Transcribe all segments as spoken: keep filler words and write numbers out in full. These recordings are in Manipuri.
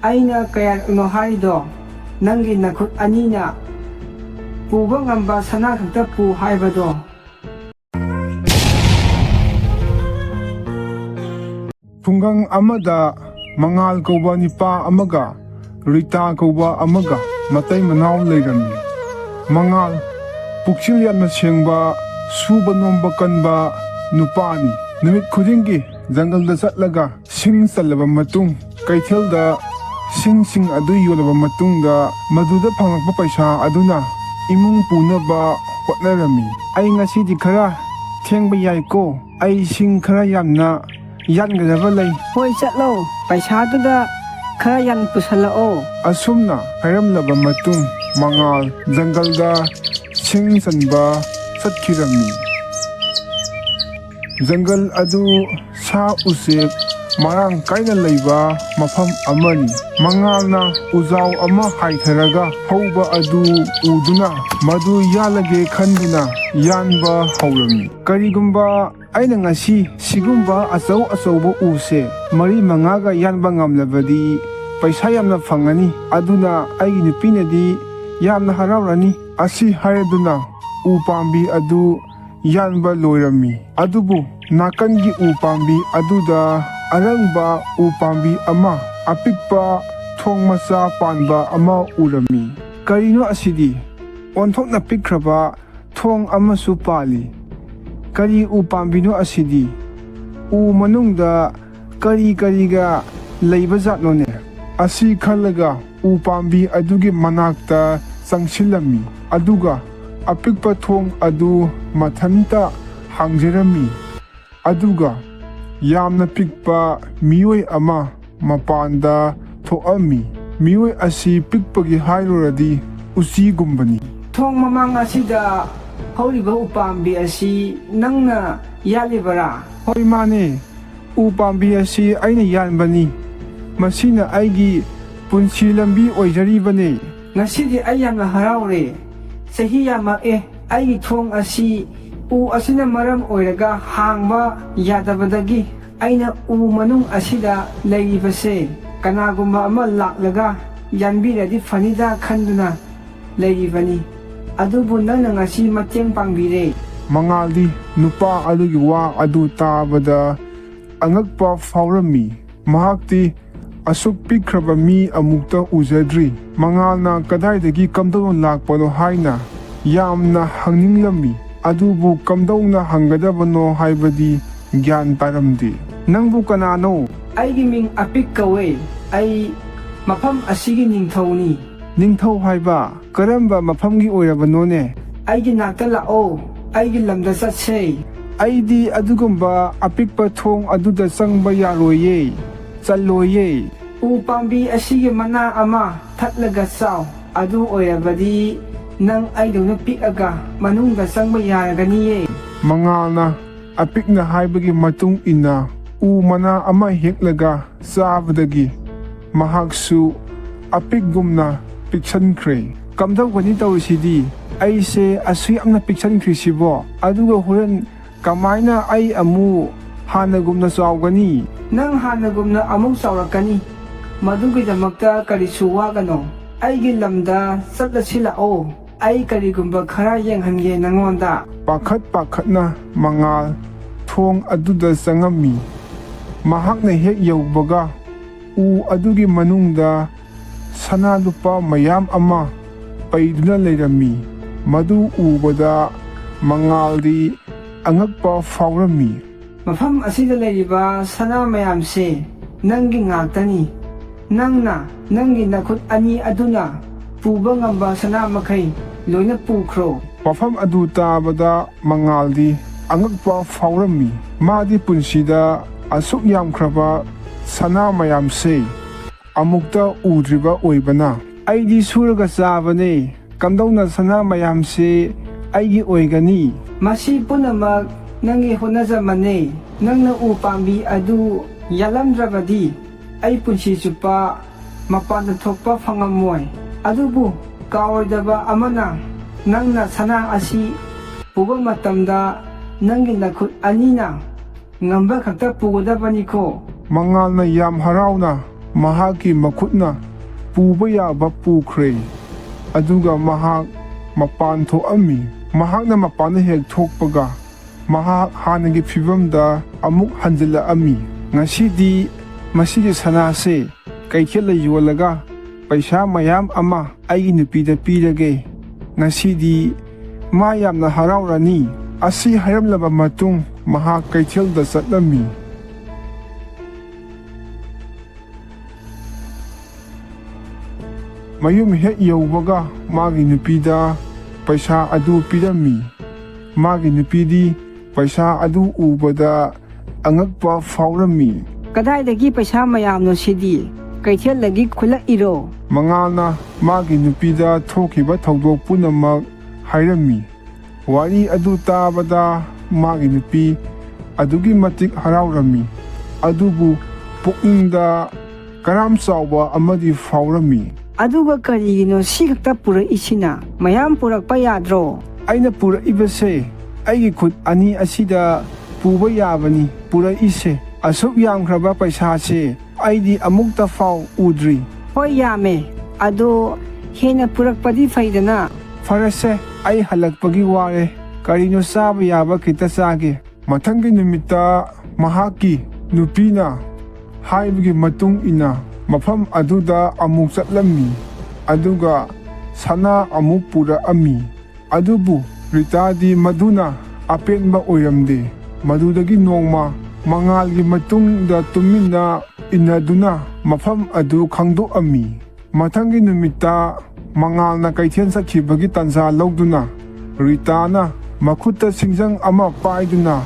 ꯑꯩꯅ ꯀꯌꯥꯔꯛꯅꯣ ꯍꯥꯏꯔꯤꯗꯣ? ꯅꯪꯒꯤ ꯅꯈꯨꯠ ꯑꯅꯤꯅ ꯄꯨꯕ ꯉꯝꯕ ꯁꯅꯥ ꯈꯛꯇ ꯄꯨ ꯍꯥꯏꯕꯗꯣ꯫ ꯈꯨꯡꯒꯪ ꯑꯃꯗ ꯃꯉꯥꯜ ꯀꯧꯕ ꯅꯨꯄꯥ ꯑꯃꯒ ꯔꯤꯇꯥ ꯀꯧꯕ ꯑꯃꯒ ꯃꯇꯩ ꯃꯅꯥꯎ ꯂꯩꯔꯝꯃꯤ꯫ ꯃꯉꯥꯜ ꯄꯨꯛꯆꯦꯜ ꯌꯥꯝꯅ ꯁꯦꯡꯕ, ꯁꯨꯕ ꯅꯣꯝꯕ ꯀꯟꯕ ꯅꯨꯄꯥꯅꯤ꯫ ꯅꯨꯃꯤꯠ ꯈꯨꯗꯤꯡꯒꯤ ꯖꯪꯒꯜꯗ ꯆꯠꯂꯒ ꯁꯤꯡ ꯆꯜꯂꯕ ꯃꯇꯨꯡ, ꯀꯩꯊꯦꯜꯗ ꯁꯤꯡꯁꯤꯡ ꯑꯗꯨ ꯌꯣꯜꯂꯕ ꯃꯇꯨꯡꯗ, ꯃꯗꯨꯗ ꯐꯪꯂꯛꯄ ꯄꯩꯁꯥ ꯑꯗꯨꯅ ꯏꯃꯨꯡ ꯄꯨꯅꯕ ꯍꯣꯠꯅꯔꯝꯃꯤ꯫ "ꯑꯩ ꯉꯁꯤꯗꯤ ꯈꯔ ꯊꯦꯡꯕ ꯌꯥꯏꯀꯣ, ꯑꯩ ꯁꯤꯡ ꯈꯔ ꯌꯥꯝꯅ ꯌꯥꯟꯒꯗꯕ ꯂꯩ꯫" "ꯍꯣꯏ, ꯆꯠꯂꯣ, ꯄꯩꯁꯥꯗꯨꯗ ꯈꯔ ꯌꯥꯝ ꯄꯨꯁꯜꯂꯛꯑꯣ꯫" ꯑꯁꯨꯝꯅ ꯍꯥꯏꯔꯝꯂꯕ ꯃꯇꯨꯡ, ꯃꯉꯥꯜ ꯖꯪꯒꯜꯗ ꯁꯤꯡ ꯆꯟꯕ ꯆꯠꯈꯤꯔꯝꯃꯤ꯫ ꯖꯪꯒꯜ ꯑꯗꯨ ꯁꯥ ꯎꯆꯦꯛ ꯃꯔꯥꯡ ꯀꯥꯏꯅ ꯂꯩꯕ ꯃꯐꯝ ꯑꯃꯅꯤ꯫ ꯃꯉꯥꯜꯅ ꯎꯖꯥꯎ ꯑꯃ ꯍꯥꯏꯊꯔꯒ ꯍꯧꯕ ꯑꯗꯨ ꯎꯗꯨꯅ, ꯃꯗꯨ ꯌꯥꯜꯂꯒꯦ ꯈꯟꯗꯨꯅ ꯌꯥꯟꯕ ꯍꯧꯔꯝꯃꯤ꯫ "ꯀꯔꯤꯒꯨꯝꯕ ꯑꯩꯅ ꯉꯁꯤ ꯁꯤꯒꯨꯝꯕ ꯑꯆꯧ ꯑꯆꯧꯕ ꯎꯁꯦ ꯃꯔꯤ ꯃꯉꯥꯒ ꯌꯥꯟꯕ ꯉꯝꯂꯕꯗꯤ, ꯄꯩꯁꯥ ꯌꯥꯝꯅ ꯐꯪꯒꯅꯤ꯫ ꯑꯗꯨꯅ ꯑꯩꯒꯤ ꯅꯨꯄꯤꯅꯗꯤ ꯌꯥꯝꯅ ꯍꯔꯥꯎꯔꯅꯤ꯫" ꯑꯁꯤ ꯍꯥꯏꯔꯗꯨꯅ ꯎ ꯄꯥꯝꯕꯤ ꯑꯗꯨ ꯌꯥꯟꯕ ꯂꯣꯏꯔꯝꯃꯤ꯫ ꯑꯗꯨꯕꯨ ꯅꯥꯀꯟꯒꯤ ꯎ ꯄꯥꯝꯕꯤ ꯑꯗꯨꯗ ꯑꯔꯪꯕ ꯎ ꯄꯥꯝꯕꯤ ꯑꯃ ꯑꯄꯤꯛꯄ ꯊꯣꯡ ꯃꯆꯥ ꯄꯥꯟꯕ ꯑꯃ ꯎꯔꯝꯃꯤ꯫ "ꯀꯔꯤꯅꯣ ꯑꯁꯤꯗꯤ? ꯑꯣꯟꯊꯣꯛꯅ ꯄꯤꯛꯈ꯭ꯔꯕ ꯊꯣꯡ ꯑꯃꯁꯨ ꯄꯥꯜꯂꯤ꯫ ꯀꯔꯤ ꯎ ꯄꯥꯝꯕꯤꯅꯣ ꯑꯁꯤꯗꯤ? ꯎ ꯃꯅꯨꯡꯗ ꯀꯔꯤ ꯀꯔꯤꯒ ꯂꯩꯕ ꯖꯥꯠꯅꯣꯅꯦ?" ꯑꯁꯤ ꯈꯜꯂꯒ ꯎ ꯄꯥꯝꯕꯤ ꯑꯗꯨꯒꯤ ꯃꯅꯥꯛꯇ ꯆꯪꯁꯤꯜꯂꯝꯃꯤ꯫ ꯑꯗꯨꯒ ꯑꯄꯤꯛꯄ ꯊꯣꯡ ꯑꯗꯨ ꯃꯊꯟꯇ ꯍꯥꯡꯖꯔꯝꯃꯤ꯫ ꯑꯗꯨꯒ ꯌꯥꯝꯅ ꯄꯤꯛꯄ ꯃꯤꯑꯣꯏ ꯑꯃ ꯃꯄꯥꯟꯗ ꯊꯣꯛꯑꯝꯃꯤ꯫ ꯃꯤꯑꯣꯏ ꯑꯁꯤ ꯄꯤꯛꯄꯒꯤ ꯍꯥꯏꯔꯨꯔꯗꯤ ꯎꯆꯤꯒꯨꯝꯕꯅꯤ꯫ "ꯊꯣꯡ ꯃꯃꯥꯡ ꯑꯁꯤꯗ ꯍꯧꯔꯤꯕ ꯎꯄꯥꯝꯕꯤ ꯑꯁꯤ ꯅꯪꯅ ꯌꯥꯜꯂꯤꯕꯔꯥ?" "ꯍꯣꯏ, ꯃꯥꯅꯦ꯫ ꯎ ꯄꯥꯝꯕꯤ ꯑꯁꯤ ꯑꯩꯅ ꯌꯥꯟꯕꯅꯤ꯫ ꯃꯁꯤꯅ ꯑꯩꯒꯤ ꯄꯨꯟꯁꯤ ꯂꯝꯕꯤ ꯑꯣꯏꯖꯔꯤꯕꯅꯤ꯫" "ꯉꯁꯤꯗꯤ ꯑꯩ ꯌꯥꯝꯅ ꯍꯔꯥꯎꯔꯦ꯫ ꯆꯍꯤ ꯌꯥꯝꯃꯛꯑꯦ꯫ ꯑꯩꯒꯤ ꯊꯣꯡ ꯑꯁꯤ ꯎ ꯑꯁꯤꯅ ꯃꯔꯝ ꯑꯣꯏꯔꯒ ꯍꯥꯡꯕ ꯌꯥꯗꯕꯗꯒꯤ ꯑꯩꯅ ꯎ ꯃꯅꯨꯡ ꯑꯁꯤꯗ ꯂꯩꯔꯤꯕꯁꯦ꯫ ꯀꯅꯥꯒꯨꯝꯕ ꯑꯃ ꯂꯥꯛꯂꯒ ꯌꯥꯟꯕꯤꯔꯗꯤ ꯐꯅꯤꯗ ꯈꯟꯗꯨꯅ ꯂꯩꯔꯤꯕꯅꯤ꯫ ꯑꯗꯨꯕꯨ ꯅꯪꯅ ꯉꯁꯤ ꯃꯇꯦꯡ ꯄꯥꯡꯕꯤꯔꯦ꯫ ꯃꯉꯥꯜꯗꯤ ꯅꯨꯄꯥ ꯑꯗꯨꯒꯤ ꯋꯥ ꯑꯗꯨ ꯇꯥꯕꯗ ꯑꯉꯛꯄ ꯐꯥꯎꯔꯝꯃꯤ꯫ ꯃꯍꯥꯛꯇꯤ ꯑꯁꯨꯛ ꯄꯤꯛꯈ꯭ꯔꯕ ꯃꯤ ꯑꯃꯨꯛꯇ ꯎꯖꯗ꯭ꯔꯤ꯫ ꯃꯉꯥꯜꯅ ꯀꯗꯥꯏꯗꯒꯤ ꯀꯝꯗꯧꯅ ꯂꯥꯛꯄꯅꯣ ꯍꯥꯏꯅ ꯌꯥꯝꯅ ꯍꯪꯅꯤꯡꯂꯝꯃꯤ꯫ ꯑꯗꯨꯕꯨ ꯀꯝꯗꯧꯅ ꯍꯪꯒꯗꯕꯅꯣ ꯍꯥꯏꯕꯗꯤ ꯒ꯭ꯌꯥꯟ ꯇꯥꯔꯝꯗꯦ꯫ "ꯅꯪꯕꯨ ꯀꯅꯥꯅꯣ?" "ꯑꯩꯒꯤ ꯃꯤꯡ ꯑꯄꯤꯛ ꯀꯧꯋꯦ꯫ ꯑꯩ ꯃꯐꯝ ꯑꯁꯤꯒꯤ ꯅꯤꯡꯊꯧꯅꯤ꯫" "ꯅꯤꯡꯊꯧ ꯍꯥꯏꯕ? ꯀꯔꯝꯕ ꯃꯐꯝꯒꯤ ꯑꯣꯏꯔꯕꯅꯣꯅꯦ?" "ꯑꯩꯒꯤ ꯅꯥꯛꯇ ꯂꯥꯛꯑꯣ꯫ ꯑꯩꯒꯤ ꯂꯝꯗ ꯆꯠꯁꯦ꯫" "ꯑꯩꯗꯤ ꯑꯗꯨꯒꯨꯝꯕ ꯑꯄꯤꯛꯄ ꯊꯣꯡ ꯑꯗꯨꯗ ꯆꯪꯕ ꯌꯥꯔꯣꯏꯌꯦ, ꯆꯜꯂꯣꯏꯌꯦ꯫" "ꯎ ꯄꯥꯝꯕꯤ ꯑꯁꯤꯒꯤ ꯃꯅꯥ ꯑꯃ ꯊꯠꯂꯒ ꯆꯥꯎ꯫ ꯑꯗꯨ ꯑꯣꯏꯔꯕꯗꯤ ꯅꯪ ꯑꯩꯗꯧꯅ ꯄꯤꯛꯑꯒ ꯃꯅꯨꯡꯗ ꯆꯪꯕ ꯌꯥꯔꯒꯅꯤꯌꯦ꯫" ꯃꯉꯥꯜꯅ ꯑꯄꯤꯛꯅ ꯍꯥꯏꯕꯒꯤ ꯃꯇꯨꯡ ꯏꯟꯅ ꯎ ꯃꯅꯥ ꯑꯃ ꯍꯦꯛꯂꯒ ꯆꯥꯕꯗꯒꯤ ꯃꯍꯥꯛꯁꯨ ꯑꯄꯤꯛꯒꯨꯝꯅ ꯄꯤꯛꯁꯟꯈ꯭ꯔꯦ꯫ "ꯀꯝꯗꯧꯒꯅꯤ ꯇꯧꯔꯤꯁꯤꯗꯤ? ꯑꯩꯁꯦ ꯑꯁꯨꯛ ꯌꯥꯝꯅ ꯄꯤꯛꯁꯟꯈ꯭ꯔꯤꯁꯤꯕꯣ? ꯑꯗꯨꯒ ꯍꯣꯔꯦꯟ ꯀꯃꯥꯏꯅ ꯑꯩ ꯑꯃꯨꯛ ꯍꯥꯟꯅꯒꯨꯝꯅ ꯆꯥꯎꯒꯅꯤ?" "ꯅꯪ ꯍꯥꯟꯅꯒꯨꯝꯅ ꯑꯃꯨꯛ ꯆꯥꯎꯔꯛꯀꯅꯤ꯫ ꯃꯗꯨꯒꯤꯗꯃꯛꯇ ꯀꯔꯤꯁꯨ ꯋꯥꯒꯅꯣ꯫ ꯑꯩꯒꯤ ꯂꯝꯗ ꯆꯠꯂꯁꯤ ꯂꯥꯛꯑꯣ꯫ ꯑꯩ ꯀꯔꯤꯒꯨꯝꯕ ꯈꯔ ꯌꯦꯡꯍꯟꯒꯦ ꯅꯪꯉꯣꯟꯗ꯫" ꯄꯥꯈꯠ ꯄꯥꯈꯠꯅ ꯃꯉꯥꯜ ꯊꯣꯡ ꯑꯗꯨꯗ ꯆꯪꯉꯝꯃꯤ꯫ ꯃꯍꯥꯛꯅ ꯍꯦꯛ ꯌꯧꯕꯒ ꯎ ꯑꯗꯨꯒꯤ ꯃꯅꯨꯡꯗ ꯁꯅꯥ ꯂꯨꯄꯥ ꯃꯌꯥꯝ ꯑꯃ ꯄꯩꯗꯨꯅ ꯂꯩꯔꯝꯃꯤ꯫ ꯃꯗꯨ ꯎꯕꯗ ꯃꯉꯥꯜꯗꯤ ꯑꯉꯛꯄ ꯐꯥꯎꯔꯝꯃꯤ꯫ "ꯃꯐꯝ ꯑꯁꯤꯗ ꯂꯩꯔꯤꯕ ꯁꯅꯥ ꯃꯌꯥꯝꯁꯦ ꯅꯪꯒꯤ ꯉꯥꯛꯇꯅꯤ꯫ ꯅꯪꯅ ꯅꯪꯒꯤ ꯅꯈꯨꯠ ꯑꯅꯤ ꯑꯗꯨꯅ ꯄꯨꯕ ꯉꯝꯕ ꯁꯅꯥ ꯃꯈꯩ ꯂꯣꯏꯅ ꯄꯨꯈ꯭ꯔꯣ꯫" ꯋꯥꯐꯝ ꯑꯗꯨ ꯇꯥꯕꯗ ꯃꯉꯥꯜꯗꯤ ꯑꯉꯛꯄ ꯐꯥꯎꯔꯝꯃꯤ꯫ ꯃꯥꯗꯤ ꯄꯨꯟꯁꯤꯗ ꯑꯁꯨꯛ ꯌꯥꯝꯈ꯭ꯔꯕ ꯁꯅꯥ ꯃꯌꯥꯝꯁꯦ ꯑꯃꯨꯛꯇ ꯎꯗ꯭ꯔꯤꯕ ꯑꯣꯏꯕꯅ꯫ "ꯑꯩꯗꯤ ꯁꯨꯔꯒ ꯆꯥꯕꯅꯦ꯫ ꯀꯝꯗꯧꯅ ꯁꯅꯥ ꯃꯌꯥꯝꯁꯦ ꯑꯩꯒꯤ ꯑꯣꯏꯒꯅꯤ?" "ꯃꯁꯤ ꯄꯨꯝꯅꯃꯛ ꯅꯪꯒꯤ ꯍꯣꯠꯅꯖꯃꯟꯅꯦ꯫ ꯅꯪꯅ ꯎ ꯄꯥꯝꯕꯤ ꯑꯗꯨ ꯌꯥꯜꯂꯝꯗ꯭ꯔꯕꯗꯤ ꯑꯩ ꯄꯨꯟꯁꯤ ꯆꯨꯞꯄ ꯃꯄꯥꯟꯗ ꯊꯣꯛꯄ ꯐꯪꯉꯝꯃꯣꯏ꯫ ꯑꯗꯨꯕꯨ ꯀꯥꯎꯔꯣꯏꯗꯕ ꯑꯃꯅ, ꯅꯪꯅ ꯁꯅꯥ ꯑꯁꯤ ꯄꯨꯕ ꯃꯇꯝꯗ ꯅꯪꯒꯤ ꯅꯈꯨꯠ ꯑꯅꯤꯅ ꯉꯝꯕ ꯈꯛꯇ ꯄꯨꯒꯗꯕꯅꯤꯀꯣ꯫" ꯃꯉꯥꯜꯅ ꯌꯥꯝ ꯍꯔꯥꯎꯅ ꯃꯍꯥꯛꯀꯤ ꯃꯈꯨꯠꯅ ꯄꯨꯕ ꯌꯥꯕ ꯄꯨꯈ꯭ꯔꯦ꯫ ꯑꯗꯨꯒ ꯃꯍꯥꯛ ꯃꯄꯥꯟ ꯊꯣꯛꯑꯝꯃꯤ꯫ ꯃꯍꯥꯛꯅ ꯃꯄꯥꯟꯗ ꯍꯦꯛ ꯊꯣꯛꯄꯒ, ꯃꯍꯥꯛ ꯍꯥꯟꯅꯒꯤ ꯐꯤꯕꯝꯗ ꯑꯃꯨꯛ ꯍꯟꯖꯤꯜꯂꯛꯑꯝꯃꯤ꯫ "ꯉꯁꯤꯗꯤ ꯃꯁꯤꯒꯤ ꯁꯅꯥꯁꯦ ꯀꯩꯊꯦꯜꯗ ꯌꯣꯜꯂꯒ ꯄꯩꯁꯥ ꯃꯌꯥꯝ ꯑꯃ ꯑꯩꯒꯤ ꯅꯨꯄꯤꯗ ꯄꯤꯔꯒꯦ꯫ ꯉꯁꯤꯗꯤ ꯃꯥ ꯌꯥꯝꯅ ꯍꯔꯥꯎꯔꯅꯤ"꯫ ꯑꯁꯤ ꯍꯥꯏꯔꯝꯂꯕ ꯃꯇꯨꯡ, ꯃꯍꯥꯛ ꯀꯩꯊꯦꯜꯗ ꯆꯠꯂꯝꯃꯤ꯫ ꯃꯌꯨꯝ ꯍꯦꯛ ꯌꯧꯕꯒ, ꯃꯥꯒꯤ ꯅꯨꯄꯤꯗ ꯄꯩꯁꯥ ꯑꯗꯨ ꯄꯤꯔꯝꯃꯤ꯫ ꯃꯥꯒꯤ ꯅꯨꯄꯤꯗꯤ ꯄꯩꯁꯥ ꯑꯗꯨ ꯎꯕꯗ ꯑꯉꯛꯄ ꯐꯥꯎꯔꯝꯃꯤ꯫ "ꯀꯗꯥꯏꯗꯒꯤ ꯄꯩꯁꯥ ꯃꯌꯥꯝꯅꯣ ꯁꯤꯗꯤ? ꯀꯩꯊꯦꯜꯗꯒꯤ ꯈꯨꯜꯂꯛꯏꯔꯣ?" ꯃꯉꯥꯜꯅ ꯃꯥꯒꯤ ꯅꯨꯄꯤꯗ ꯊꯣꯛꯈꯤꯕ ꯊꯧꯗꯣꯛ ꯄꯨꯝꯅꯃꯛ ꯍꯥꯏꯔꯝꯃꯤ꯫ ꯋꯥꯔꯤ ꯑꯗꯨ ꯇꯥꯕꯗ ꯃꯥꯒꯤ ꯅꯨꯄꯤ ꯑꯗꯨꯛꯀꯤ ꯃꯇꯤꯛ ꯍꯔꯥꯎꯔꯝꯃꯤ꯫ ꯑꯗꯨꯕꯨ ꯄꯨꯛꯅꯤꯡꯗ ꯀꯔꯥꯝ ꯆꯥꯎꯕ ꯑꯃꯗꯤ ꯐꯥꯎꯔꯝꯃꯤ꯫ "ꯑꯗꯨꯒ ꯀꯔꯤꯒꯤꯅꯣ ꯁꯤ ꯈꯛꯇ ꯄꯨꯔꯛꯏꯁꯤꯅ? ꯃꯌꯥꯝ ꯄꯨꯔꯛꯄ ꯌꯥꯗ꯭ꯔꯣ?" "ꯑꯩꯅ ꯄꯨꯔꯛꯏꯕꯁꯦ ꯑꯩꯒꯤ ꯈꯨꯠ ꯑꯅꯤ ꯑꯁꯤꯗ ꯄꯨꯕ ꯌꯥꯕꯅꯤ ꯄꯨꯔꯛꯏꯁꯦ꯫ ꯑꯁꯨꯛ ꯌꯥꯝꯈ꯭ꯔꯕ ꯄꯩꯁꯥꯁꯦ ꯑꯩꯗꯤ ꯑꯃꯨꯛꯇ ꯐꯥꯎ ꯎꯗ꯭ꯔꯤ꯫" "ꯍꯣꯏ, ꯌꯥꯝꯃꯦ꯫ ꯑꯗꯣ ꯍꯦꯟꯅ ꯄꯨꯔꯛꯄꯗꯤ ꯐꯩꯗꯅ꯫" "ꯐꯔꯦꯁꯦ, ꯑꯩ ꯍꯜꯂꯛꯄꯒꯤ ꯋꯥꯔꯦ꯫ ꯀꯔꯤꯅꯣ ꯆꯥꯕ ꯌꯥꯕ ꯈꯤꯇ ꯆꯥꯒꯦ꯫" ꯃꯊꯪꯒꯤ ꯅꯨꯃꯤꯠꯇ ꯃꯍꯥꯛꯀꯤ ꯅꯨꯄꯤꯅ ꯍꯥꯏꯕꯒꯤ ꯃꯇꯨꯡ ꯏꯟꯅ ꯃꯐꯝ ꯑꯗꯨꯗ ꯑꯃꯨꯛ ꯆꯠꯂꯝꯃꯤ, ꯑꯗꯨꯒ ꯁꯅꯥ ꯑꯃꯨꯛ ꯄꯨꯔꯛꯑꯝꯃꯤ꯫ ꯑꯗꯨꯕꯨ ꯔꯤꯇꯥꯗꯤ ꯃꯗꯨꯅ ꯑꯄꯦꯟꯕ ꯑꯣꯏꯔꯝꯗꯦ꯫ ꯃꯗꯨꯗꯒꯤ ꯅꯣꯡꯃ ꯃꯉꯥꯜꯒꯤ ꯃꯇꯨꯡꯗ ꯇꯨꯃꯤꯟꯅ ꯏꯟꯅꯗꯨꯅ ꯃꯐꯝ ꯑꯗꯨ ꯈꯪꯗꯣꯛꯑꯝꯃꯤ꯫ ꯃꯊꯪꯒꯤ ꯅꯨꯃꯤꯠꯇ ꯃꯉꯥꯜꯅ ꯀꯩꯊꯦꯜ ꯆꯠꯈꯤꯕꯒꯤ ꯇꯥꯟꯖꯥ ꯂꯧꯗꯨꯅ, ꯔꯤꯇꯥꯅ ꯃꯈꯨꯠꯇ ꯁꯤꯡꯖꯪ ꯑꯃ ꯄꯥꯏꯗꯨꯅ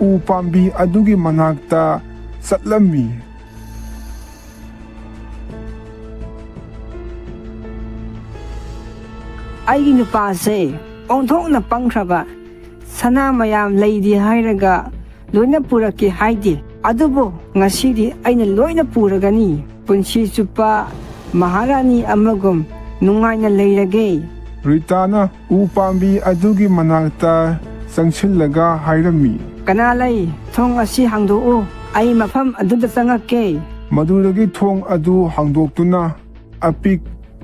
ꯎ ꯄꯥꯝꯕꯤ ꯑꯗꯨꯒꯤ ꯃꯅꯥꯛꯇ ꯆꯠꯂꯝꯃꯤ꯫ "ꯑꯩꯒꯤ ꯅꯨꯄꯥꯁꯦ ꯑꯣꯟꯊꯣꯛꯅ ꯄꯪꯈ꯭ꯔꯕ꯫ ꯁꯅꯥ ꯃꯌꯥꯝ ꯂꯩꯔꯤ ꯍꯥꯏꯔꯒ ꯂꯣꯏꯅ ꯄꯨꯔꯛꯀꯦ ꯍꯥꯏꯗꯦ꯫ ꯑꯗꯨꯕꯨ ꯉꯁꯤꯗꯤ ꯑꯩꯅ ꯂꯣꯏꯅ ꯄꯨꯔꯒꯅꯤ꯫ ꯄꯨꯟꯁꯤ ꯆꯨꯞꯄ ꯃꯍꯥꯔꯥꯅꯤ ꯑꯃꯒꯨꯝ ꯅꯨꯡꯉꯥꯏꯅ ꯂꯩꯔꯒꯦ꯫" ꯔꯤꯇꯥꯅ ꯎ ꯄꯥꯝꯕꯤ ꯑꯗꯨꯒꯤ ꯃꯅꯥꯛꯇ ꯆꯪꯁꯤꯜꯂꯒ ꯍꯥꯏꯔꯝꯃꯤ꯫ "ꯀꯅꯥ ꯂꯩ? ꯊꯣꯡ ꯑꯁꯤ ꯍꯥꯡꯗꯣꯛꯎ꯫ ꯑꯩ ꯃꯐꯝ ꯑꯗꯨꯗ ꯆꯪꯉꯛꯀꯦ꯫" ꯃꯗꯨꯗꯒꯤ ꯊꯣꯡ ꯑꯗꯨ ꯍꯥꯡꯗꯣꯛꯇꯨꯅ ꯑꯄꯤꯛ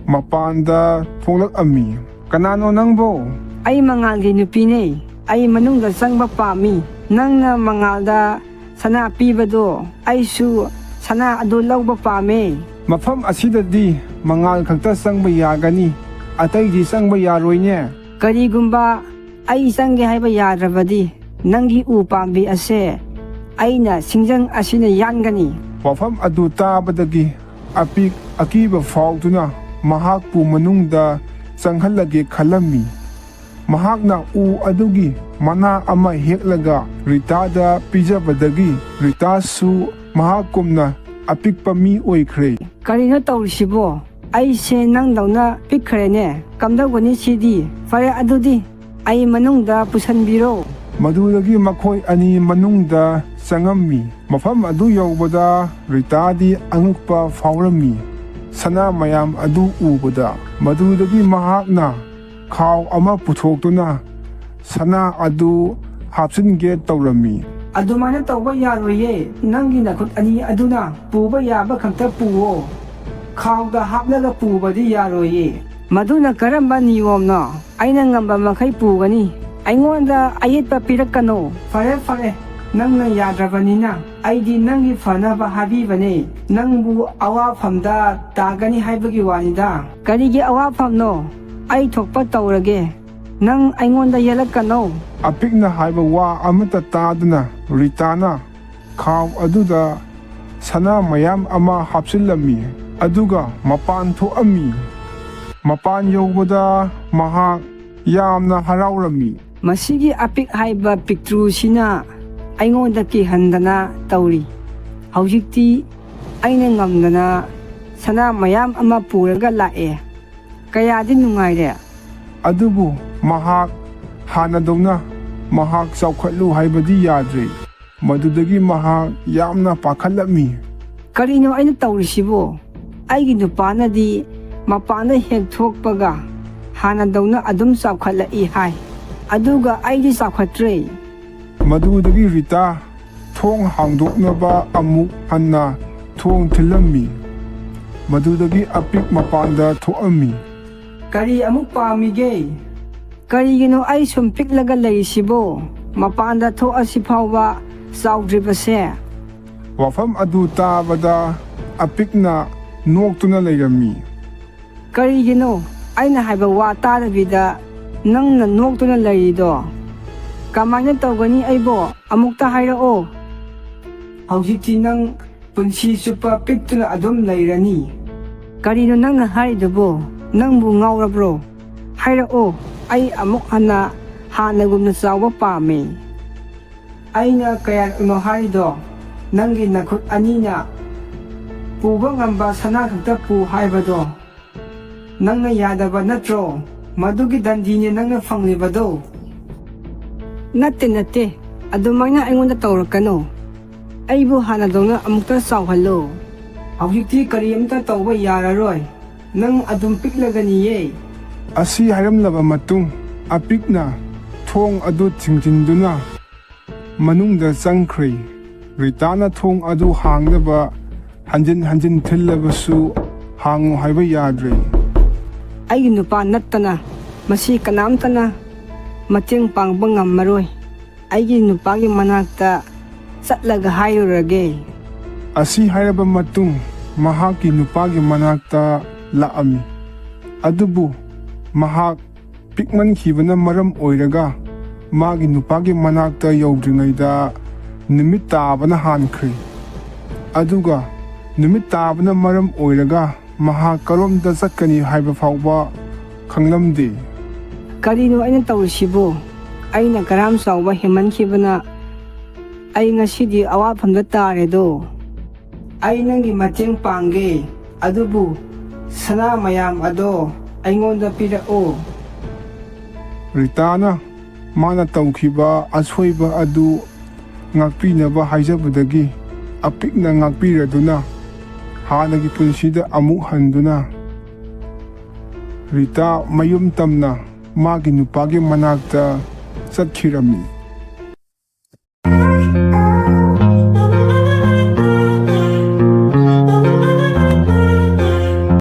ꯃꯄꯥꯟꯗ ꯊꯣꯛꯂꯛꯑꯝꯃꯤ꯫ "ꯀꯅꯥꯅꯣ ꯅꯪꯕꯣ?" "ꯑꯩ ꯃꯉꯥꯜꯒꯤ ꯅꯨꯄꯤꯅꯦ꯫ ꯑꯩ ꯃꯅꯨꯡꯗ ꯆꯪꯕ ꯄꯥꯝꯃꯤ꯫ ꯅꯪꯅ ꯃꯉꯥꯜꯗ ꯁꯅꯥ ꯄꯤꯕꯗꯣ, ꯑꯩꯁꯨ ꯁꯅꯥ ꯑꯗꯨ ꯂꯧꯕ ꯄꯥꯝꯃꯦ꯫" "ꯃꯐꯝ ꯑꯁꯤꯗꯗꯤ ꯃꯉꯥꯜ ꯈꯛꯇ ꯆꯪꯕ ꯌꯥꯒꯅꯤ, ꯑꯇꯩꯗꯤ ꯆꯪꯕ ꯌꯥꯔꯣꯏꯅꯦ꯫" "ꯀꯔꯤꯒꯨꯝꯕ ꯑꯩ ꯆꯪꯒꯦ ꯍꯥꯏꯕ ꯌꯥꯗ꯭ꯔꯕꯗꯤ, ꯅꯪꯒꯤ ꯎ ꯄꯥꯝꯕꯤ ꯑꯁꯦ ꯑꯩꯅ ꯁꯤꯡꯖꯪ ꯑꯁꯤꯅ ꯌꯥꯟꯒꯅꯤ꯫" ꯋꯥꯐꯝ ꯑꯗꯨ ꯇꯥꯕꯗꯒꯤ ꯑꯄꯤꯛ ꯑꯀꯤꯕ ꯐꯥꯎꯗꯨꯅ ꯃꯍꯥꯛꯄꯨ ꯃꯅꯨꯡꯗ ꯆꯪꯍꯜꯂꯒꯦ ꯈꯜꯂꯝꯃꯤ꯫ ꯃꯍꯥꯛꯅ ꯎ ꯑꯗꯨꯒꯤ ꯃꯅꯥ ꯑꯃ ꯍꯦꯛꯂꯒ ꯔꯤꯇꯥꯗ ꯄꯤꯖꯕꯗꯒꯤ ꯔꯤꯇꯥꯁꯨ ꯃꯍꯥꯛꯀꯨꯝꯅ ꯑꯄꯤꯛꯄ ꯃꯤ ꯑꯣꯏꯈ꯭ꯔꯦ꯫ "ꯀꯔꯤꯅꯣ ꯇꯧꯔꯤꯁꯤꯕꯣ? ꯑꯩꯁꯦ ꯅꯪꯗꯧꯅ ꯄꯤꯛꯈ꯭ꯔꯦꯅꯦ꯫ ꯀꯝꯗꯧꯒꯅꯤ ꯁꯤꯗꯤ? ꯐꯔꯦ, ꯑꯗꯨꯗꯤ ꯑꯩ ꯃꯅꯨꯡꯗ ꯄꯨꯁꯟꯕꯤꯔꯣ꯫" ꯃꯗꯨꯗꯒꯤ ꯃꯈꯣꯏ ꯑꯅꯤ ꯃꯅꯨꯡꯗ ꯆꯪꯉꯝꯃꯤ꯫ ꯃꯐꯝ ꯑꯗꯨ ꯌꯧꯕꯗ ꯔꯤꯇꯥꯗꯤ ꯑꯉꯛꯄ ꯐꯥꯎꯔꯝꯃꯤ꯫ ꯁꯅꯥ ꯃꯌꯥꯝ ꯑꯗꯨ ꯎꯕꯗ, ꯃꯗꯨꯗꯒꯤ ꯃꯍꯥꯛꯅ ꯈꯥꯎ ꯑꯃ ꯄꯨꯊꯣꯛꯇꯨꯅ ꯁꯅꯥ ꯑꯗꯨ ꯍꯥꯞꯆꯤꯟꯒꯦ ꯇꯧꯔꯝꯃꯤ꯫ "ꯑꯗꯨꯃꯥꯏꯅ ꯇꯧꯕ ꯌꯥꯔꯣꯏꯌꯦ꯫ ꯅꯪꯒꯤ ꯅꯈꯨꯠ ꯑꯅꯤ ꯑꯗꯨꯅ ꯄꯨꯕ ꯌꯥꯕ ꯈꯛꯇ ꯄꯨꯋꯣ꯫ ꯈꯥꯎꯗ ꯍꯥꯞꯂꯒ ꯄꯨꯕꯗꯤ ꯌꯥꯔꯣꯏꯌꯦ꯫" "ꯃꯗꯨꯅ ꯀꯔꯝꯕ ꯅꯤꯌꯣꯝꯅꯣ? ꯑꯩꯅ ꯉꯝꯕ ꯃꯈꯩ ꯄꯨꯒꯅꯤ꯫ ꯑꯩꯉꯣꯟꯗ ꯑꯌꯦꯠꯄ ꯄꯤꯔꯛꯀꯅꯨ꯫" "ꯐꯔꯦ, ꯐꯔꯦ, ꯅꯪꯅ ꯌꯥꯗ꯭ꯔꯕꯅꯤꯅ ꯑꯩꯗꯤ ꯅꯪꯒꯤ ꯐꯅꯕ ꯍꯥꯏꯕꯤꯕꯅꯦ꯫ ꯅꯪꯕꯨ ꯑꯋꯥꯐꯝꯗ ꯇꯥꯒꯅꯤ ꯍꯥꯏꯕꯒꯤ ꯋꯥꯅꯤꯗ꯫" "ꯀꯔꯤꯒꯤ ꯑꯋꯥꯐꯝꯅꯣ? ꯑꯩ ꯊꯣꯛꯄ ꯇꯧꯔꯒꯦ꯫ ꯅꯪ ꯑꯩꯉꯣꯟꯗ ꯌꯦꯠꯂꯛꯀꯅꯣ꯫" ꯑꯄꯤꯛꯅ ꯍꯥꯏꯕ ꯋꯥ ꯑꯃꯠꯇ ꯇꯥꯗꯅ ꯔꯤꯇꯥꯅ ꯈꯥꯎ ꯑꯗꯨꯗ ꯁꯅꯥ ꯃꯌꯥꯝ ꯑꯃ ꯍꯥꯞꯆꯤꯜꯂꯝꯃꯤ, ꯑꯗꯨꯒ ꯃꯄꯥꯟ ꯊꯣꯛꯑꯝꯃꯤ꯫ ꯃꯄꯥꯟ ꯌꯧꯕꯗ ꯃꯍꯥꯛ ꯌꯥꯝꯅ ꯍꯔꯥꯎꯔꯝꯃꯤ꯫ "ꯃꯁꯤꯒꯤ ꯑꯄꯤꯛ ꯍꯥꯏꯕ ꯄꯤꯛꯇ꯭ꯔꯨꯁꯤꯅ ꯑꯩꯉꯣꯟꯗ ꯀꯤꯍꯟꯗꯅ ꯇꯧꯔꯤ꯫ ꯍꯧꯖꯤꯛꯇꯤ ꯑꯩꯅ ꯉꯝꯗꯅ ꯁꯅꯥ ꯃꯌꯥꯝ ꯑꯃ ꯄꯨꯔꯒ ꯂꯥꯛꯑꯦ꯫ ꯀꯌꯥꯗꯤ ꯅꯨꯡꯉꯥꯏꯔꯦ꯫" ꯑꯗꯨꯕꯨ ꯃꯍꯥꯛ ꯍꯥꯟꯅꯗꯧꯅ ꯃꯍꯥꯛ ꯆꯥꯎꯈꯠꯂꯨ ꯍꯥꯏꯕꯗꯤ ꯌꯥꯗ꯭ꯔꯦ꯫ ꯃꯗꯨꯗꯒꯤ ꯃꯍꯥꯛ ꯌꯥꯝꯅ ꯄꯥꯈꯠꯂꯝꯃꯤ꯫ "ꯀꯔꯤꯅꯣ ꯑꯩꯅ ꯇꯧꯔꯤꯁꯤꯕꯨ? ꯑꯩꯒꯤ ꯅꯨꯄꯥꯅꯗꯤ ꯃꯄꯥꯟꯗ ꯍꯦꯛ ꯊꯣꯛꯄꯒ ꯍꯥꯟꯅꯗꯧꯅ ꯑꯗꯨꯝ ꯆꯥꯎꯈꯠꯂꯛꯏ ꯍꯥꯏ, ꯑꯗꯨꯒ ꯑꯩꯗꯤ ꯆꯥꯎꯈꯠꯇ꯭ꯔꯦ꯫" ꯃꯗꯨꯗꯒꯤ ꯔꯤꯇꯥ ꯊꯣꯡ ꯍꯥꯡꯗꯣꯛꯅꯕ ꯑꯃꯨꯛ ꯍꯟꯅ ꯊꯣꯡ ꯊꯤꯜꯂꯝꯃꯤ꯫ ꯃꯗꯨꯗꯒꯤ ꯑꯄꯤꯛ ꯃꯄꯥꯟꯗ ꯊꯣꯛꯑꯝꯃꯤ꯫ "ꯀꯔꯤ ꯑꯃꯨꯛ ꯄꯥꯝꯃꯤꯒꯦ? ꯀꯔꯤꯒꯤꯅꯣ ꯑꯩ ꯁꯨꯝ ꯄꯤꯛꯂꯒ ꯂꯩꯔꯤꯁꯤꯕꯣ? ꯃꯄꯥꯟꯗ ꯊꯣꯛꯑꯁꯤ ꯐꯥꯎꯕ ꯆꯥꯎꯗ꯭ꯔꯤꯕꯁꯦ?" ꯋꯥꯐꯝ ꯑꯗꯨ ꯇꯥꯕꯗ ꯑꯄꯤꯛꯅ ꯅꯣꯛꯇꯨꯅ ꯂꯩꯔꯝꯃꯤ꯫ "ꯀꯔꯤꯒꯤꯅꯣ ꯑꯩꯅ ꯍꯥꯏꯕ ꯋꯥ ꯇꯥꯗꯕꯤꯗ ꯅꯪꯅ ꯅꯣꯛꯇꯨꯅ ꯂꯩꯔꯤꯗꯣ? ꯀꯃꯥꯏꯅ ꯇꯧꯒꯅꯤ ꯑꯩꯕꯣ? ꯑꯃꯨꯛꯇ ꯍꯥꯏꯔꯛꯑꯣ꯫" "ꯍꯧꯖꯤꯛꯇꯤ ꯅꯪ ꯄꯨꯟꯁꯤ ꯆꯨꯞꯄ ꯄꯤꯛꯇꯨꯅ ꯑꯗꯨꯝ ꯂꯩꯔꯅꯤ꯫" "ꯀꯔꯤꯅꯣ ꯅꯪꯅ ꯍꯥꯏꯔꯤꯗꯨꯕꯣ? ꯅꯪꯕꯨ ꯉꯥꯎꯔꯕ꯭ꯔꯣ? ꯍꯥꯏꯔꯛꯑꯣ, ꯑꯩ ꯑꯃꯨꯛ ꯍꯟꯅ ꯍꯥꯟꯅꯒꯨꯝꯅ ꯆꯥꯎꯕ ꯄꯥꯝꯃꯤ꯫" "ꯑꯩꯅ ꯀꯌꯥꯔꯛꯅꯣ ꯍꯥꯏꯔꯤꯗꯣ? ꯅꯪꯒꯤ ꯅꯈꯨꯠ ꯑꯅꯤꯅ ꯄꯨꯕ ꯉꯝꯕ ꯁꯅꯥ ꯈꯛꯇ ꯄꯨ ꯍꯥꯏꯕꯗꯣ꯫ ꯅꯪꯅ ꯌꯥꯗꯕ ꯅꯠꯇ꯭ꯔꯣ? ꯃꯗꯨꯒꯤ ꯗꯟꯗꯤꯅꯦ ꯅꯪꯅ ꯐꯪꯂꯤꯕꯗꯣ꯫" "ꯅꯠꯇꯦ, ꯅꯠꯇꯦ, ꯑꯗꯨꯃꯥꯏꯅ ꯑꯩꯉꯣꯟꯗ ꯇꯧꯔꯛꯀꯅꯨ꯫ ꯑꯩꯕꯨ ꯍꯥꯟꯅꯗꯧꯅ ꯑꯃꯨꯛꯇ ꯆꯥꯎꯍꯜꯂꯨ꯫" "ꯍꯧꯖꯤꯛꯇꯤ ꯀꯔꯤꯝꯇ ꯇꯧꯕ ꯌꯥꯔꯔꯣꯏ꯫ ꯅꯪ ꯑꯗꯨꯝ ꯄꯤꯛꯂꯒꯅꯤꯌꯦ꯫" ꯑꯁꯤ ꯍꯥꯏꯔꯝꯂꯕ ꯃꯇꯨꯡ, ꯑꯄꯤꯛꯅ ꯊꯣꯡ ꯑꯗꯨ ꯊꯤꯡꯖꯤꯟꯗꯨꯅ ꯃꯅꯨꯡꯗ ꯆꯪꯈ꯭ꯔꯦ꯫ ꯔꯤꯇꯥꯅ ꯊꯣꯡ ꯑꯗꯨ ꯍꯥꯡꯅꯕ ꯍꯟꯖꯤꯟ ꯍꯟꯖꯤꯟ ꯊꯤꯜꯂꯕꯁꯨ ꯍꯥꯡꯉꯨ ꯍꯥꯏꯕ ꯌꯥꯗ꯭ꯔꯦ꯫ "ꯑꯩꯒꯤ ꯅꯨꯄꯥ ꯅꯠꯇꯅ ꯃꯁꯤ ꯀꯅꯥꯝꯇꯅ ꯃꯇꯦꯡ ꯄꯥꯡꯕ ꯉꯝꯃꯔꯣꯏ꯫ ꯑꯩꯒꯤ ꯅꯨꯄꯥꯒꯤ ꯃꯅꯥꯛꯇ ꯆꯠꯂꯒ ꯍꯥꯏꯔꯨꯔꯒꯦ꯫" ꯑꯁꯤ ꯍꯥꯏꯔꯕ ꯃꯇꯨꯡ, ꯃꯍꯥꯛꯀꯤ ꯅꯨꯄꯥꯒꯤ ꯃꯅꯥꯛꯇ ꯂꯥꯛꯑꯝꯃꯤ꯫ ꯑꯗꯨꯕꯨ ꯃꯍꯥꯛ ꯄꯤꯛꯃꯟꯈꯤꯕꯅ ꯃꯔꯝ ꯑꯣꯏꯔꯒ ꯃꯥꯒꯤ ꯅꯨꯄꯥꯒꯤ ꯃꯅꯥꯛꯇ ꯌꯧꯗ꯭ꯔꯤꯉꯩꯗ ꯅꯨꯃꯤꯠ ꯇꯥꯕꯅ ꯍꯥꯟꯈ꯭ꯔꯦ꯫ ꯑꯗꯨꯒ ꯅꯨꯃꯤꯠ ꯇꯥꯕꯅ ꯃꯔꯝ ꯑꯣꯏꯔꯒ ꯃꯍꯥꯛ ꯀꯔꯣꯝꯗ ꯆꯠꯀꯅꯤ ꯍꯥꯏꯕ ꯐꯥꯎꯕ ꯈꯪꯂꯝꯗꯦ꯫ "ꯀꯔꯤꯅꯣ ꯑꯩꯅ ꯇꯧꯔꯤꯁꯤꯕꯨ? ꯑꯩꯅ ꯀꯔꯥꯝ ꯆꯥꯎꯕ ꯍꯦꯟꯃꯟꯈꯤꯕꯅ ꯑꯩ ꯉꯁꯤꯗꯤ ꯑꯋꯥꯐꯝꯗ ꯇꯥꯔꯦꯗꯣ꯫ ꯑꯩ ꯅꯪꯒꯤ ꯃꯇꯦꯡ ꯄꯥꯡꯒꯦ, ꯑꯗꯨꯕꯨ ꯁꯅꯥ ꯃꯌꯥꯝ ꯑꯗꯣ ꯑꯩꯉꯣꯟꯗ ꯄꯤꯔꯛꯑꯣ꯫" ꯔꯤꯇꯥꯅ ꯃꯥꯅ ꯇꯧꯈꯤꯕ ꯑꯁꯣꯏꯕ ꯑꯗꯨ ꯉꯥꯛꯄꯤꯅꯕ ꯍꯥꯏꯖꯕꯗꯒꯤ ꯑꯄꯤꯛꯅ ꯉꯥꯛꯄꯤꯔꯗꯨꯅ ꯍꯥꯟꯅꯒꯤ ꯄꯨꯟꯁꯤꯗ ꯑꯃꯨꯛ ꯍꯟꯗꯨꯅ ꯔꯤꯇꯥ ꯃꯌꯨꯝ ꯇꯝꯅ ꯃꯥꯒꯤ ꯅꯨꯄꯥꯒꯤ ꯃꯅꯥꯛꯇ ꯆꯠꯈꯤꯔꯝꯃꯤ꯫